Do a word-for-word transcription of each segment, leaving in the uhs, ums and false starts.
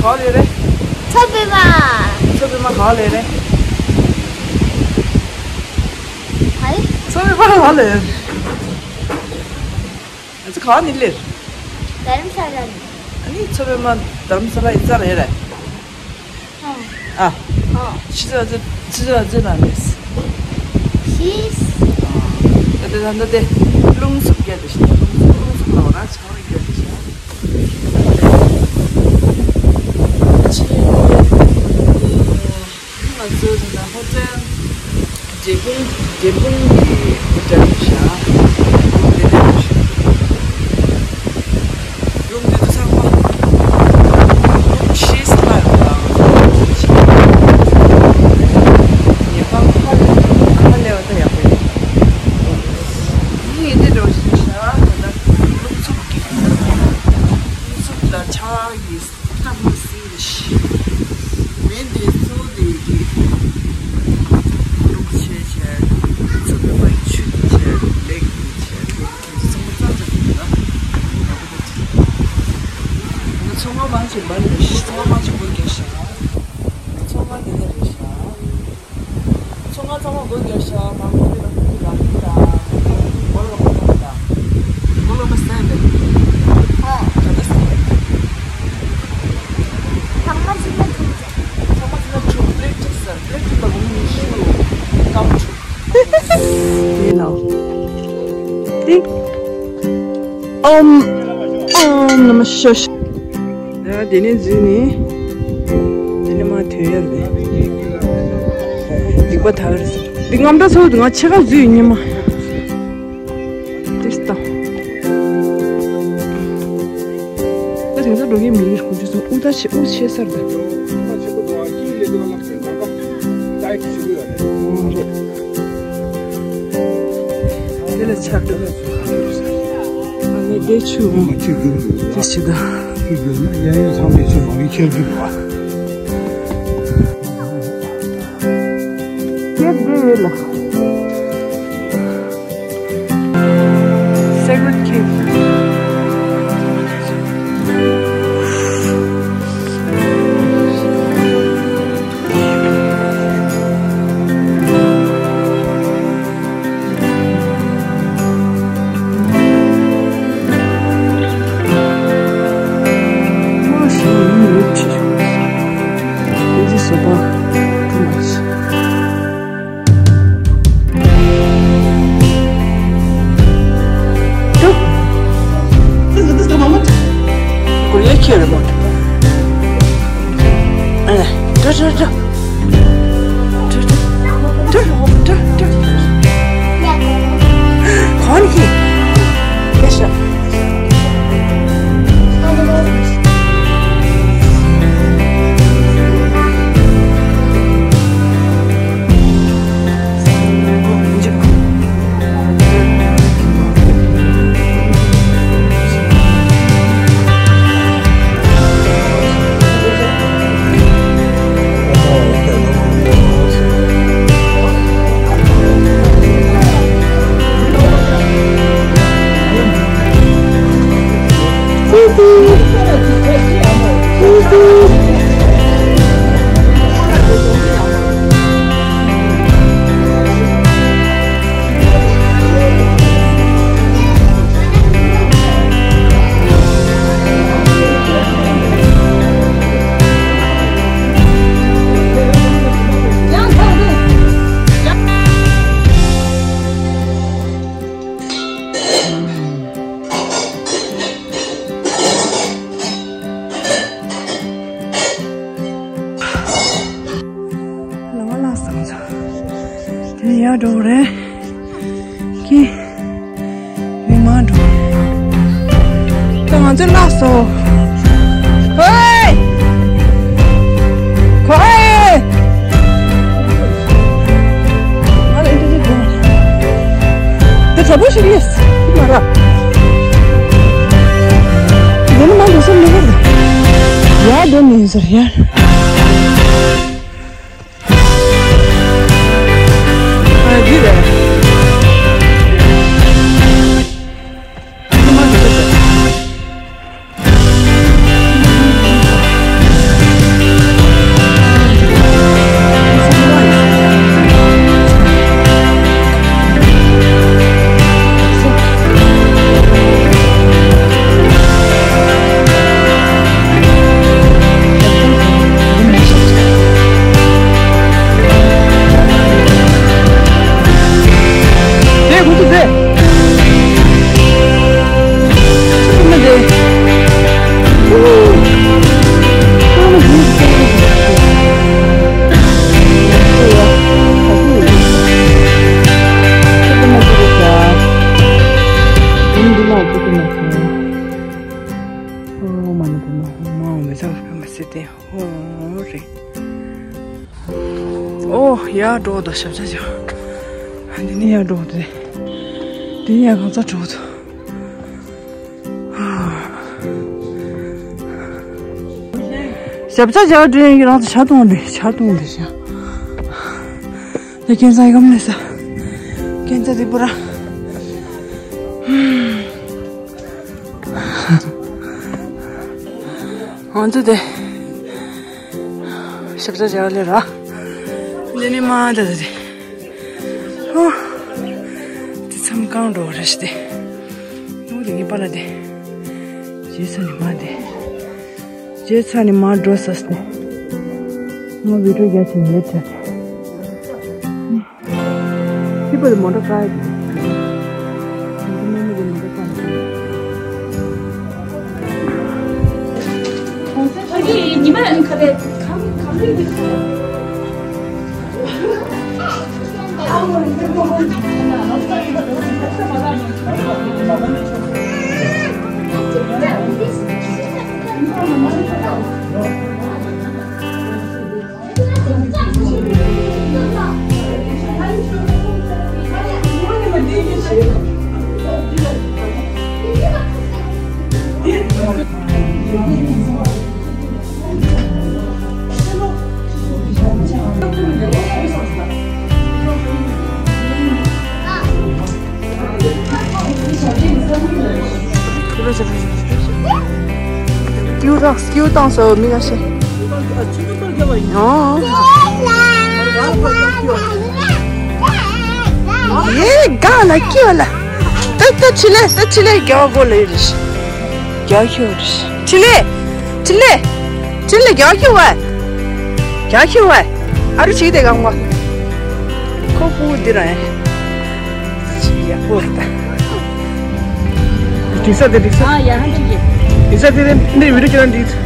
ག་ལེ་རེད། མཚོ་པདྨ། མཚོ་པདྨ་ག་ལེ་རེད། ཧའི། མཚོ་པདྨ་ག་ལེ། ཨ་ཙི་ག་ནི་ལེ། རྡ་རམ་ས་ལ་ནི། ཨ་ནི་མཚོ་པདྨ་རྡ་རམ་ས་ལ་ཡི་རྩ་རེད་རེད། ཨ། ཨ། ཕྱི་ཚོ་ཚོ་ཕྱི་ཚོ་ཚོ་ན་མེད། ཤིས། ཨ་དེ་ད་ད་དེ་རླུང་འཚུབ་རྒྱག་དེ་ཤི་རླུང་འཚུབ་རླུང་འཚུབ་ལ་བ་ན་ཆང་རྒྱག་དེ་ཤི། ང་ཚོ་ད་ལྟ་ཧོ་ཊེལ་འབྲས་སྤུངས་འབྲས་སྤུངས་ཀྱི་ཧོ་ཊེལ་དུ་བཞག་དེ་འདྲ་ཞིག་རླུང་འདི་ཚོ་ཚང་མ་རླུང་ཆེ་ས་ལ་ཡོད་དང་ཉེ་གང་ཁ་ལས་ཁ་ལས་བ་ད་ཡག་པོ་ཡོད། ངས་འདི་འདྲ་ཞིག་བྱས་ན་ད་ལྟ་རླུང་འཚུབ་ཀྱི་རླུང་འཚུབ་ལ་ཆར་པ་ཡིས། སྐམ་སྲིད་ཤི། མེ་འདི་ཚོ་འདི་གི་རླུང་ཆེ་ཆེ། ཚོ་པདྨ་ཡི་ཆུ་ཆེ་ལེགས་ཆེ། ཚོང་པ་མང་ཆེ་མ་རེད་ཤི། ཚོང་པ་མང་ཆེ་སྒོ་རྒྱག་ཤག་ཚོང་པ་འདི་ནས་རེད་ཤག་ཚོང་ཁང་ཚང་མ་སྒོ་རྒྱག་ཤག་མང་པོ་དེ་ལ་ཁུ་ར་ཁུ་ར། སྒོ་ལོག་པ་ཁུ་ར། སྒོ་ལོག་པ་སེ་ལེ། ཨ། ག་ད་སེ། ཚང་མ་ཚིག་ན་ཁུ་ར། ཚང་མ་ཚིག་ན་ཁུ་ར། པི་ལེ་ཊི་ཟེར། པི་ལེ་ཊི་ལ་ངོ་མི་ཤུ། ཀམ་ཁུ་ར། ཡིན་ནོ། ཏིག་ཨོམ། ཨོམ་ནམ་ཤོ་ཤ། ཡ་དེ་ནས་འཛུལ་ནས། དེ་ནས་མ་ཐོན་ཡ་རེད། སྡིག་པ་དག་རེད། འདི་རྔམ་དྲག་ཚོ་འདི་ང་ཕྱེད་ཀ་འཛུལ་ཉི་མ། དེ་ལྟ། ད་དེང་སང་འགྲོ་མཁན་མི་རིགས་ཁོང་ཚོ་ཚོ་དབུགས་ཐག་ཆད་དབུགས་ཆད་ས་རེད། དེ་ལ་ཆགས་འགྲོ། ཨ་ནི་བདེ་ཆུ་འོང་། དེ་ཞིག་ད། ཡ་ཡ་ཚང་མས་ཆུ་མང་པོ་ཁྱེར་རྒྱུ་རེད་པ། དེ་བདེ་ཡོད་ལ། Sacred Cave. ལ་ང་ལ་སང་ཚ། དེ་ནས་ཡར་འགྲོ་རེད། ཀི། མི་མང་འགྲོ། ད་ང་ཚོ་ལ་སོ། ཧོའི། ཁོའི། ང་ལ་ཨིན་ཊར་ནེཊ་འགྲོ། དེ་དྲག་པོ་ཞིག་ཡོད། མ་ར། དེ་ནི་མ་འགྲོ་ས་མི་རེད། ཡར་འགྲོ་མི་ཡོད་ཟེར་ཡར། ཨ་འདི་རེད། ཨ་མ་འདི་རེད། ཚང་མ་སེ་དེ་ཧོ་རེད། ཨོ་ཡར་འགྲོ་དོ་ཞབས་ཆ་ཅིག་འདི་ནས་ཡར་འགྲོ་དེ། འདི་ནས་ཡར་གང་ཚ་འགྲོ་དོ། ཞབས་ཆ་ཅིག་འགྲོ་ཡིན་གྱི་རང་ཚོ་ཆ་གཏོང་དེ་ཆ་གཏོང་དེ་ཤ། དེ་ཁྱེད་ཚ་ཡི་གམ་ལས་ས། ཁྱེད་ཚ་དེ་པུ་ར། ང་ཚོ་དེ་ཞབས་ཆ་བྱ་བ་ལས་ར། འདི་ནི་མ་ད་ད་དེ། ཧོ། དེ་མཚམས་གང་འགྲོ་བ་རེད་ཤི་དེ། ནུ་དེ་ངའི་པ་ལ་དེ། རྗེས་ཚ་ནི་མ་དེ། རྗེས་ཚ་ནི་མ་འགྲོ་ས་སྟེ། ང་བི་ཌིའོ་རྒྱ་ཆེན་ཡོད་ཚ། ཁྱི་པོ་དེ་མོ་ཊ་ཀ་ཡི་དེ། ཁྱི་མོ་མོ་དེ་མོ་ཊ་ཀ་ཡི་དེ། ཁོང་ཚོ་ཕ་གི་ཉི་མ་ཁ་རེ་ཁམ་ཁམ་རེ་དེ་ཁ་རེ། སྐྱུ་རོགས་སྐྱུ་བཏང་སོ་མི་ཁ་ཤས། ཡང་། ཡེ་ག་ལ་སྐྱུ་ལ། ད་ད་ཕྲིན་ལས་ད་ཕྲིན་ལས་རྒྱག་དགོས་ལེ་རེད། རྒྱག་ཤོག་རེད། ཕྲིན་ལས། ཕྲིན་ལས། ཕྲིན་ལས་རྒྱག་ཤོག་བ། རྒྱག་ཤོག་བ། ཨ་རུ་ཆིག་དེ་གང་བ། ཁོ་བུ་འདི་ར་ཡ། ཡག་པོ་རེད་ད། འགྲིག་ས་དེ་འགྲིག་ས། ཨ་ཡ་ཧ་འགྲིག་གི། འགྲིག་ས་དེ་དེ་འདི་བི་ཌིའོ་ཁྱེད་རང་འགྲིག་ས།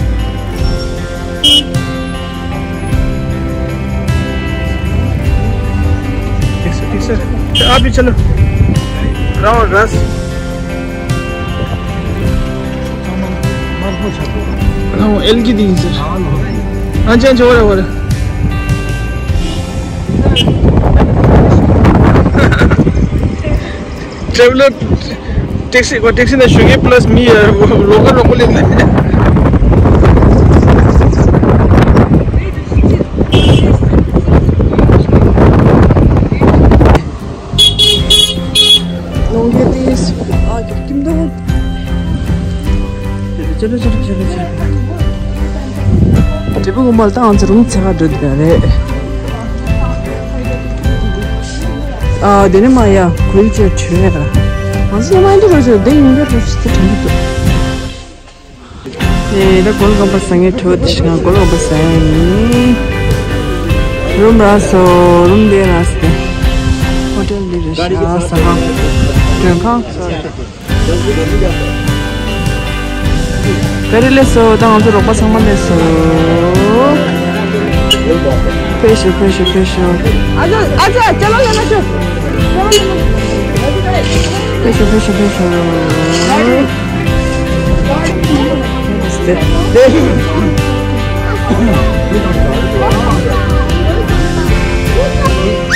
འགྲིག་ས་འགྲིག་ས། ཨ་བི་ཆ་ལོ། ར་བ་ར་ས། ཨ་ཨེལ་ཀི་དེ་ཡིན་ཟེར། ཨ་ཅན་ཅོ་ར་བ་ར། ཊེ་བྷི་ལར། ཊེག་སི་གོ་ཊེག་སི་ནང་ཞུགས་ཀྱི་པ་ལ་སི་མི་ལོ་ཀལ་རོགས་པ་སླེབས་ནས། ལོང་གེ་ཏིས་ཨ་ཀིམ་དོ། ཅོ་ཅོ་ཅོ་ཅོ་ཅོ། དྲིལ་བུ་དགོན་པ་ལ་ད་ང་ཚོ་རུམ་ཚད་ཁ་འགྲོ་འདོད་རེད། ཨ་དེ་ནས་མ་ཡ་ཁུལ་ཅེར་བྲོས་ཡ། ང་ཚོ་ཉི་མ་འདི་རོ་ཅོ་དེ་ཡིན་འདི་རོ་ཅོ་དེ་དྲན་གྱི་འདུག་ཨེ་ད་གོལ་གོམ་པ་ཟ་ངེ་བྲོས་དེ་ཞིག་ང་གོལ་གོམ་པ་ཟ་ཡ་ཡིན། རུམ་རག་སོ་རུམ་དེ་རག་སྟེ། ཧོ་ཊེལ་འདི་རེད་ཤག་ཟ་ཁང་། མགྲོན་ཁང་། བེ་རི་ལེགས་སོ། ད་ང་ཚོ་རོགས་པ་ཚང་མ་སླེབས་སོ། ཕེབས་ཤོག་ཕེབས་ཤོག་ཕེབས་ཤོག་ཨ་ཅག་ཨ་ཅག་ཅ་ལག་ཡོད་ན་ཅོ། ཕེབས་ཤོག་ཕེབས་ཤོག་ཕེབས་ཤོག་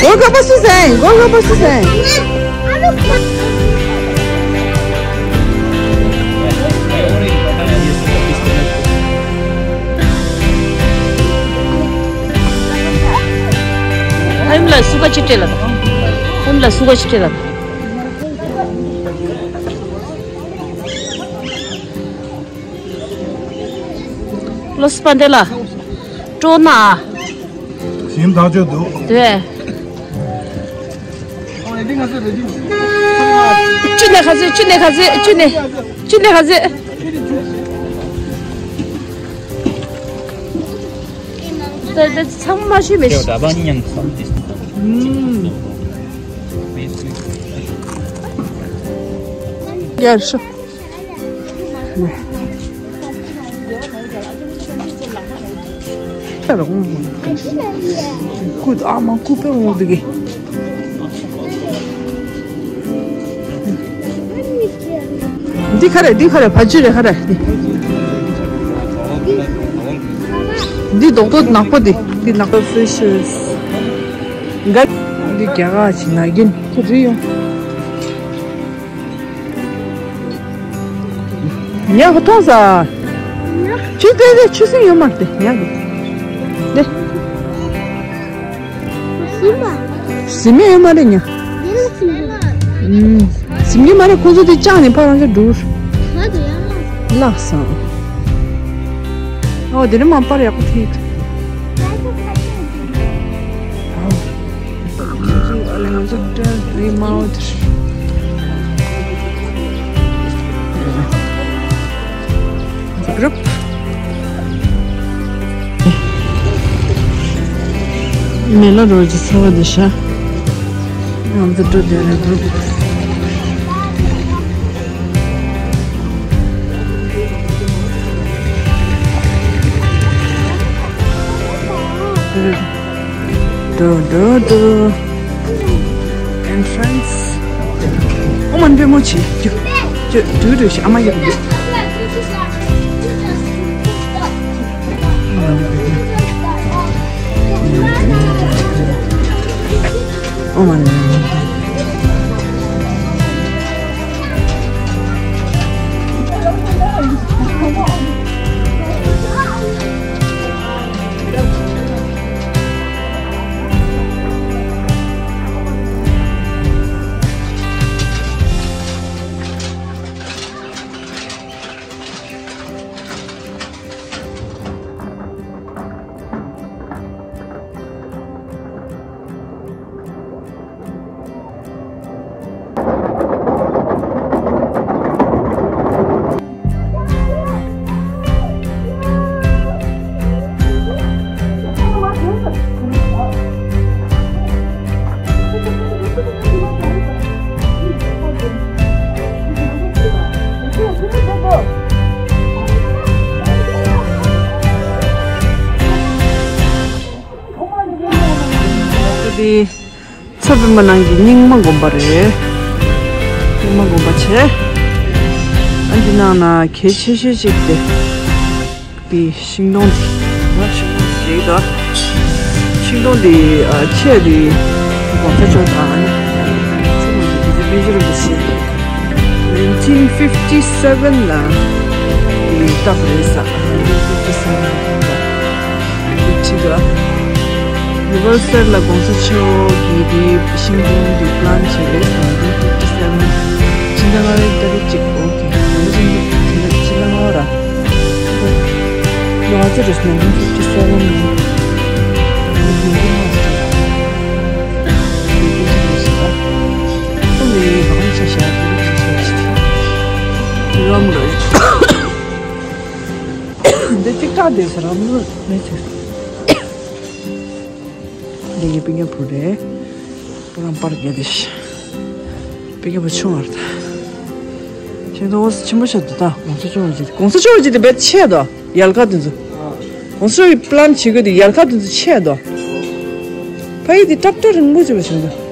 གོ་ག་པ་སུ་ཟེང་གོ་ག་པ་སུ་ཟེང་། ཨ་ཡུམ་ལ་སུ་ག་ཅི་སྤྲད་ལ། ཨ་ཡུམ་ལ་སུ་ག་ཅི་སྤྲད་ལ། བློ་སི་པ་འདི་ལ་སྤྲོ་ན། ཞིམ་ཐག་ཆོད་འདུག་དེ། ཅི་ནས་ཁ་ཟེ་ཅི་ནས་ཁ་ཟེ་ཅི་ནས་ཅི་ནས་ཁ་ཟེ། ད་ད་ཚང་མ་ཤེས་མེད། ཡར་ཤོག་ཁུ་ཨ་མ་ཁུ་པེ་འོང་འདུག་གི། འདི་ག་རེ་འདི་ག་རེ་བ་ཅི་རེ་ག་རེ་འདི། འདི་རྡོག་རྡོག་ནག་པོ་འདི། འདི་ནག་པོ་ཕི་ཤི་སི། འདི་རྒྱ་གར་གྱི་ན་གིན་ཁྱེད་རི་ཡོང་། ཉག་ག་མཐོང་ས། ཆུ་དེ་དེ་ཆུ་སྲིན་ཡོད་མ་རེད་དེ་ཉག་གི། དེ། ཟིན་མེད་ཡོད་མ་རེད་ཉག་ཟིན་གྱི་མ་རེད། ཁོ་ཚོ་དེ་བཅག་ནས་ཕར་རང་ཚོ་འགྲོ། བླགས་སོང་། ཨོ་དེ་ནི་མ་པར་ཡག་པོ་ཐེབས། ང་ཚོ་ང་ཚོ་ཏྲ་རི་མའོ་ཏྲ། གྲུབ། མེ་ལ་རོ་ཇི་ཚ་བ་འདི་ཤ། ང་ཚོ་ཏྲ་དེ་རེད་གྲུབ། འགྲོ་འགྲོ་འགྲོ། Entrance. ཨོ་མ་ནི་པད་མོ་ཆེ། ཅུ་ཅུ་ཅུ་ཅུ་ཤི་ཨ་མ་ཡག་པོ་འདུག་ཨོ་མ་ནི། ཚ་པད་མ་ནང་གི་རྙིང་མ་དགོན་པ་རེད། རྙིང་མ་དགོན་པ་བྱས། ཨ་འདི་ནང་ན་གལ་ཆེ་ཤོས་གཅིག་དེ། པའི་ཤིང་སྡོང་དེ། ཤིང་སྡོང་དེ་ཆེ་དེ། གོང་ས་མཆོག་དང་ཨ་ནི་ཚེ་རིང་མོ་དེ་དཔལ་འབྱོར་རིན་པོ་ཆེ། nineteen fifty seven ལ་དེ་བཏབ་རེད་ས། nineteen fifty seven ལ་བཏབ། ཁྲིད་ལ། Riverside ལ་གོང་ས་མཆོག་གིས་དེ་ཤིང་སྡོང་དེ་པི་ལན་བྱས་རེད། nineteen fifty seven ཕྱི་ཟླ་ལྔ་པའི་ཏ་རིག་གཅིག་འོ་ཁེ། ང་ཚོ་ཕྱི་ཟླ་ལྔ་པ་ར། ང་ཚོ་རེས་nineteen fifty seven ནས་nineteen fifty seven ནས་ཁོང་ནས་གང་ཆ་ཤ་ཁོང་ཆ་ཤ་ཆེ། རམ་ར་འདི་ཅིག་ཀ་དེ་ས་རམ་ར་མེད་ཚེ། འདི་ངའི་སྤུན་ཀྱག་བུ་རེད། པུ་རམ་པར་རྒྱལ་དེ་ཤི། སྤུན་ཀྱག་བུ་ཆུང་བར་ད། ཤིང་སྡོང་ཆེན་པོ་ཆགས་འདུག་ད་གོང་ས་མཆོག་ཅིག་གོང་ས་མཆོག་ཅིག་དེ་བེད་ཆེ་དོ། ཡལ་ག་དེ་ཚོ། གོང་ས་མཆོག་གི་པི་ལན་བྱེད་དགོས་དེ་ཡལ་ག་དེ་ཚོ་ཆེ་དོ། ཕ་ཡི་དེ་ཏྲབ་ཏྲ་རིང་པོ་བྱེད་པ་བྱུང་འདུག་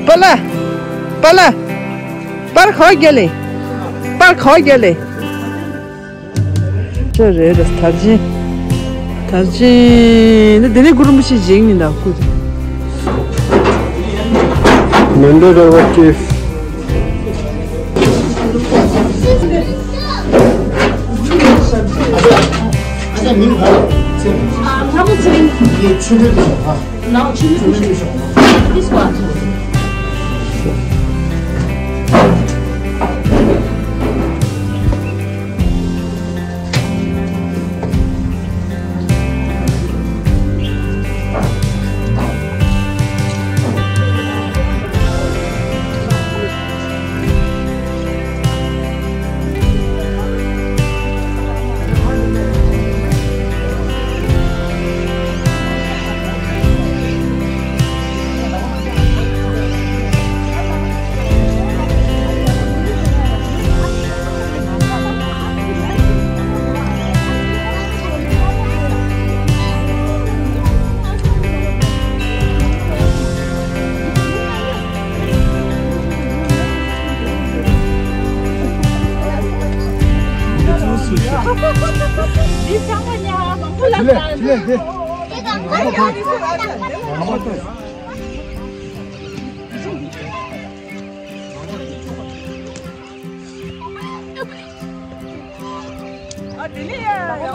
པ་ལ། པ་ལ། པར་ཁོ་རྒྱལ་ལེ། པར་ཁོ་རྒྱལ་ལེ། ཅོ་རེད་དར་ཆེན། དར་ཆེན་འདི་དེ་ནས་གུ་རུ་མི་ཤེས་བཞེངས་མིན་ད་ཁུ། མེན་དོ་ར་བ་ཀེ།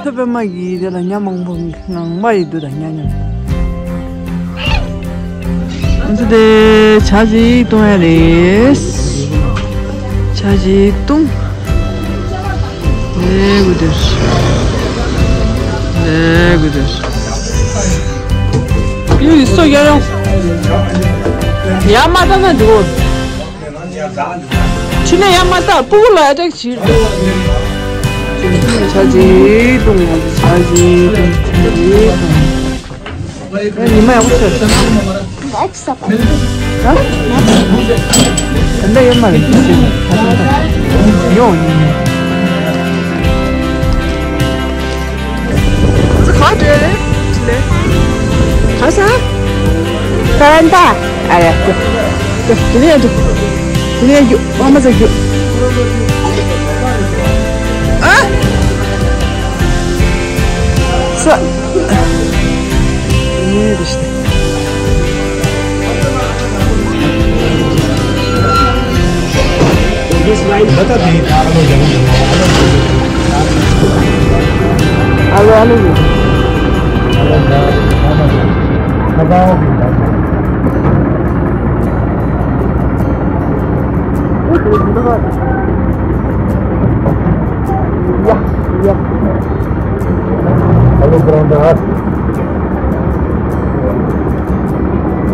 ཐུབ་པའི་མ་གི་དེ་ལ་ཉ་མང་པོ་ངང་པ་ཡི་དུ་དང་ཉ་ཉ། ང་ཚོ་དེ་ཇ་ཅིག་བཏུང་ཡ་རེད། ཇ་ཅིག་བཏུང་། ལེ་གུ་དེར། ལེ་གུ་དེར། ཡུ་ཡི་སོ་ཡ་ཡོང་། ཡ་མ་ད་ན་འགྲོ། ཕྱི་ནས་ཡར་མ་ལྟ། སྤུ་གུ་ལ་ཨ་ཊེག་བྱེད། ཇ་ཅིག་བཏུང་། ཇ་ཅིག་བཏུང་། ཇ་ཅིག་བཏུང་། ཨ། ཉི་མ་ཡག་པོ་ཤར་སོང་། ད་ད་ཡོད་མ་རེད། ཇ་ཅིག་ཡོང་ཡིན། ང་ཚོ་ག་པར་འགྲོ་ཡ་རེད། ཅི་ལེ། ག་ས། ད་ད། ཨ་ཡ། ཅོ། ཅོ། དེ་ནས་ཡ་ཅོ། དེ་ནས་ཡ་རྒྱུག་ཨ་མ་ཚ་རྒྱུག་ཨ། ས། ཨེ་རེད་ཤི། ཨ་ལོ་ཨ་ལོ། ཡ་ཡ། ཨ་ལོ་བྲང་ད།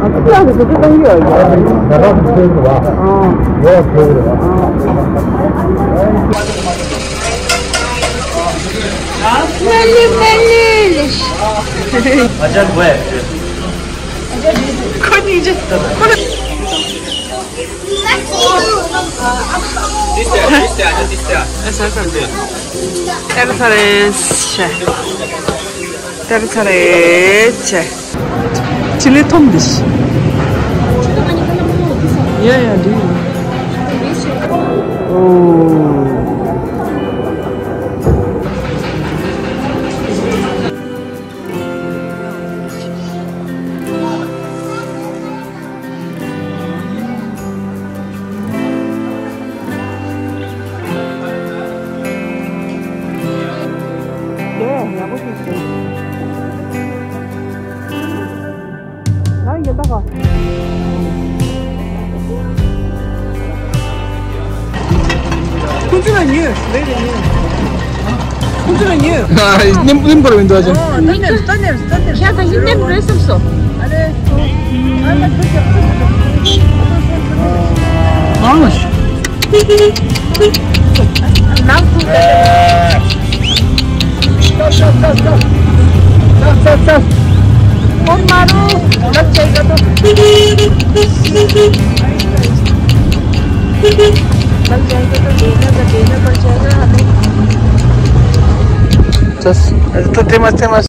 ཨ་ཙི་ཙི་ཙི་ཙི་ཡོད་ཡོད། ང་རང་ཚོ་ཚོའི་རེད་བ། ཨ། ཡོད་ཚོའི་རེད་བ། ཨ་ཅག་གོ་ཡ། ཁོ་གཉིས་ཀྱི་ཁོ་ལ། ཨ་ས་ས་ས། ཏེར་ཚ་རེ་ཆེ། ཏེར་ཚ་རེ་ཆེ། ཅི་ལེ་ཐོམ་དིས། ཡ་ཡ་འདི། ཨོ། ཡ་ཡག་པོ་ཞིག་བྱུང་། ང་ཡིན་ད་ག་ཁོང་ཚོ་ལ་ཉོས། ལས་རེ་ཉོས། ཁོང་ཚོ་ལ་ཉོས། ཨ། ནིམ་ནིམ་གོར་བིན་ད་ཅན། ཨོ། ད་ནེམ་ད་ནེམ་ད་ནེམ། ཤ་ད་ཡིན་ནེམ་རེ་སམ་སོ། ཨ་རེ། ཨ་ལ་ཁོ་ཚོ། ཨ་ལ། ནང་དུ་ད། ཨོ་མ་རུ་ལབ་བྱས་ཀ་ཏོ། ལབ་བྱས་ཀ་ཏོ་དེ་ན་ད་དེ་ན་པར་བྱས་ཀ་ཧ་ལེ། ཅས། ཨ་ཏོ་ཐེ་མ་ཐེ་མ།